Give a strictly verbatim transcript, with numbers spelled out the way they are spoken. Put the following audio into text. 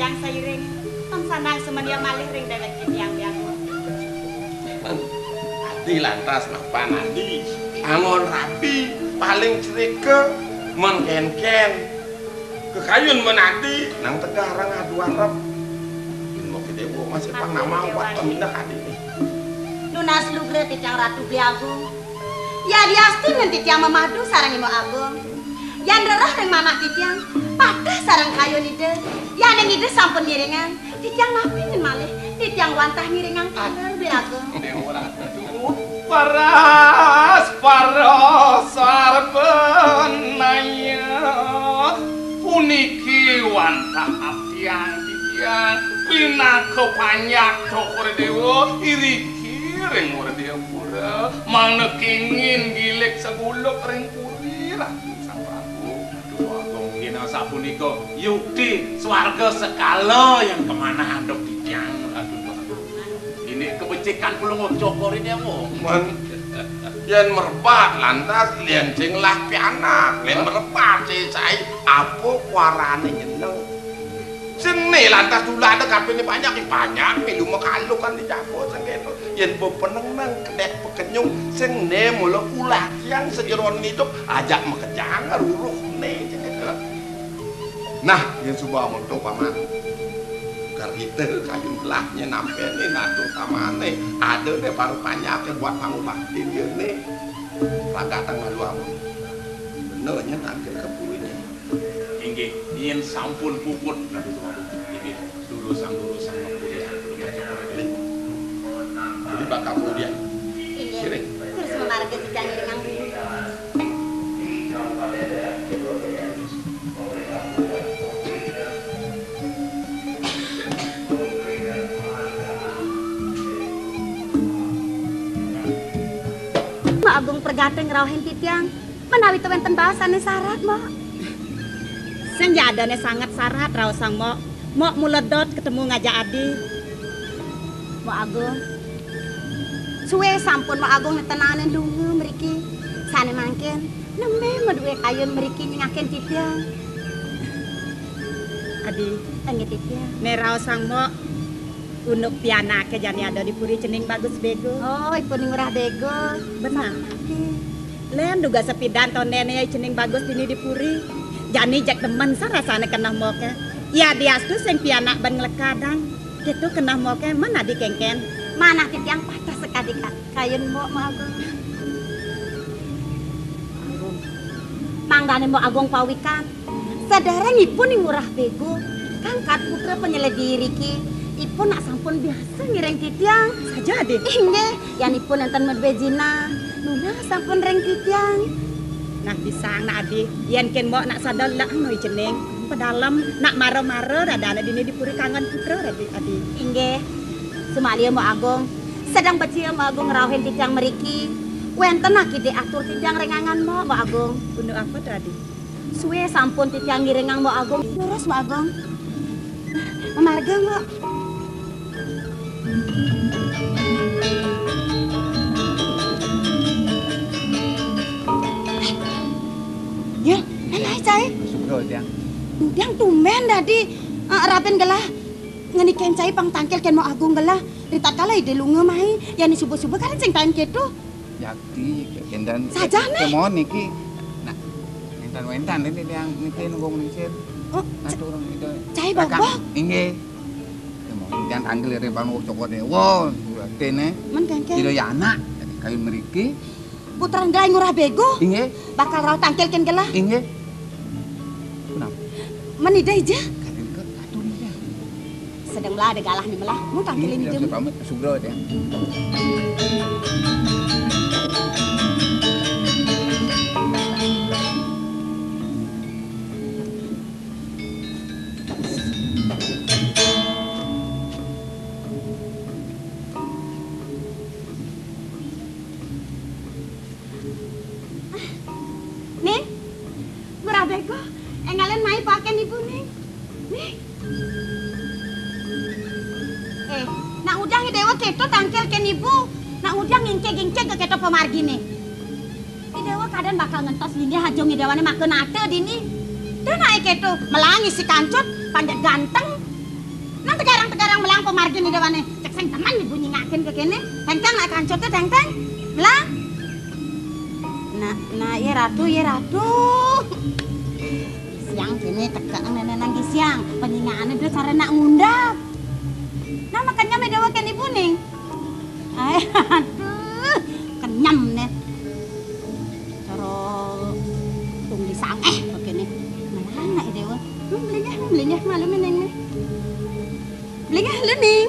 Sairing, tan sandang sumendya malih ring déwék titiang, Biagung. Adi lantas mapan adi, anggon rabi, paling cerika, men kénkén. Kekayun men adi, nang tegah arang adu arep. Bina Ida Déwa masih pang nama awak pamindah adi. Nunas lugra titiang Ratu Biagung. Yadiastun nyen titiang mamadu sareng Imo Agung. Yan rereh ring manah titiang, pateh sareng kayun Ida. Yaning Ida sampun ngiringang, titiang napi nyen malih, titiang wantah ngiringang taler, Biagung. Déwa Ratu, paras, paras, sarbanaya. Puniki wantah abdiang titiang, pinaka panjak Cokor Déwa, iriki ring Werdiyapura, mangda kengin gilik saguluk ring puri, Ratu Sang Prabu. Aduh, Agung, yén asapunika, yukti swarga sekala yang kamanah antuk titiang, Ratu Agung. Ini kebecikan Palungguh Cokor Déwa. Men, yén merebat lantas, lén sing ngelah pianak, lén merebat sing sai, apa kuarané nyeneng. Sing né lantas tulada kapiné banyak, ih, banyak milu makalukan di Jawa sing kéto. Yén pepeneng nang kedék pekenyung, sing né mula ulah tiang sajeroning idup, ajak makejang ruruhné, sing kéto. Nah, yén suba amonto, Paman. Karita kayun gelahné nampénin atur tamané, ada deh baru panjaké buat pangubaktin yéné. Ragatang malu amun. Bener nyén tangkil ka puriné. Inggih, yén sampun puput, Ratu Déwa Agung. Inggih, durusang-durusang makuliah. Jadi bakal kuliah. Inggih. Kiri. Terus mamarga titiang ngiringang dulu. Mbok Agung pragata ngrauhin titiang, menawi wénten baos sané sarat, Mbok. Sing ja adané sanget sarat raosang, Mbok. Mbok mula dot ketemu ngajak adi. Mbok Agung. Sué sampun Mbok Agung netenanin lunga mriki. Sané mangkin, nembé madué kayun mriki nyingakin titiang. Adi. Inggih titiang. Né raosang, Mbok. Unduk pianaké jani ada di puri cening Bagus Bégo. Oh, ipun Ngurah Bégo. Benar. Nggih. Lén dugas sepidan tondéné cening Bagus dini di puri. Jani jeg demen sang rasané keneh Mboké. Yadiastu sing pianak ban nglekadang. Kéto keneh Mboké, men adi kénkén. Manah titiang pateh sakadi ka-, kayun Mbok, Mbok Agung. Mangdané Mbok Agung pawikan. Sadéréngipun Ngurah Bégo, kangkat putra panyeledi iriki, ipun nak sampun biasa ngiring titiang. Saja, Adi. Inggih, yan ipun nénten madué jinah, nunas sampun ring titiang. Nah, bisang nak Adi, yén kén Mbok nak sada lek noi cening, pedalem, nak mara-mara radané dini di puri kanggon putra, Adi, Adi. Inggih, sumaliya Mbok Agung, sedeng becik Mbok Agung ngrauhin titiang mriki, wénten akidik atur titiang ring angan Mbok, Mbok Agung. Unduk apa to, Adi? Sué sampun titiang ngiringang Mbok Agung. Leres, Mbok Agung. Mamarga, Mbok. Ya, elah, cai. Sugra, Tiang. Tiang tumbén dadi, eh, rabi gelah. Ngenikin cai pang tangkil kén Mbok Agung gelah. Ritatkala Ida lunga mai, yan suba-suba kan sing kain kéto. Jati, kénten. Sajan, eh? Kémon niki. Nah, wénten-wénten niki tiang niki nunggu mengsir. Oh, ca-, ngatur Ida. Cai Rakang. Bobok? Inggih. Kémon tiang tangkil ring Palungguh Cokor Déwa, suratine. Men kénkén. Ida ya anak, kayun mriki. Putran Grai Ngurah Bégo. Inggih. Bakal rauh tangkil kén gelah. Inggih. Punapa? Men Ida ija. Kadén ké atur Ida. Sedeng melah ada galah né melah. Mun tangkilin Ida. Pamit sugra ya. Ning, Ngurah Bégo, énggalin mai paken ibu, Ning. Ning. Eh, nak ngujang I Déwa kéto tangkil kén ibu. Nak ngujang ngingkig-ngingkig kéto pamarginé. I Déwa kadén bakal ngentos linggih aja I Déwané maka nata dini. Tuh naé kéto, melah ngisi kancut, panjak ganteng. Nang tegarang-tegarang melang pemargin ida wane. Cek sing temen ibu nyingakin ke kene. Tengteng nak kancut ke tengteng. Melang. Nah, nah, iya ratu, iya ratu. Siang kene teka nang nenek nang siang. Penyingakane dia cara nak ngundap. Nah, makanya medawa kene ibu ning. Ai, aduh, kenyem ne. Cara tung di sangeh kene. Melang nak dewa. Hmm, belinya, belinya malu meneng ne. Belinya lu ning.